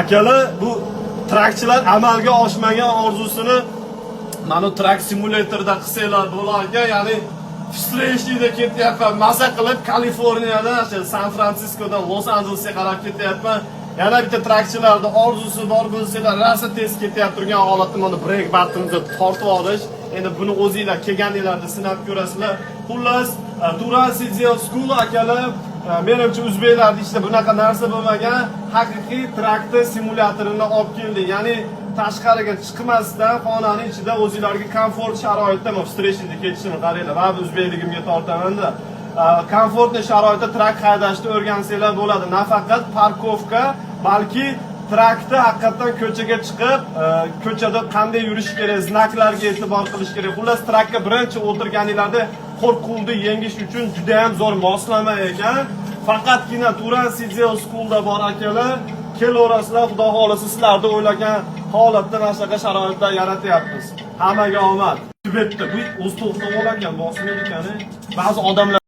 Akalar, bu trakchilar amalga oshmagan orzusini mana truck simulatorda qilsanglar bo'lar ekan. Ya'ni встречный da ketyapman, maza qilib Kaliforniyadan, o'sha San Fransiskodan Los Anjelesga qarab ketyapman. Yana bitta trakchilarni orzusi bor bo'lsanglar, rosa tez ketyapti turgan holatda mana brake buttonni tortib olish. Endi buni o'zinglar kelganinglarda sinab ko'rasizlar. Xullas, Turan CDL School, akalar, menimcha, o'zbeklarni ichida bunaqa narsa bo'lmagan. Haqiqiy trakni simulyatorini olib keldik. Ya'ni tashqariga chiqmasdan xonani ichida o'zinglarga komfort sharoitda, mana встречный da ketishini qaranglar. Baribir o'zbekligimga tortamanda. Комфортный sharoitda trak haydashni o'rgansanglar bo'ladi. Nafaqat парковка, balki trakda haqiqatdan ko'chaga chiqib, ko'chada qanday yurish kerak, знак larga e'tibor qilish kerak. Xullas, trakka birinchi o'tirganinglarda qo'rquvni yengish uchun juda ham zo'r moslama ekan. Faqatgina Turan CDL Schoolda bor, akalar. Kelaverasizlar, xudo xohlasa, sizlarni o'ylagan holatda mana shunaqa sharoitlar yaratyapmiz. Hammaga omad. Tibetda bu o'zi to'xtab olar ekan, bosmaydi ekan. Ba'zi odamlar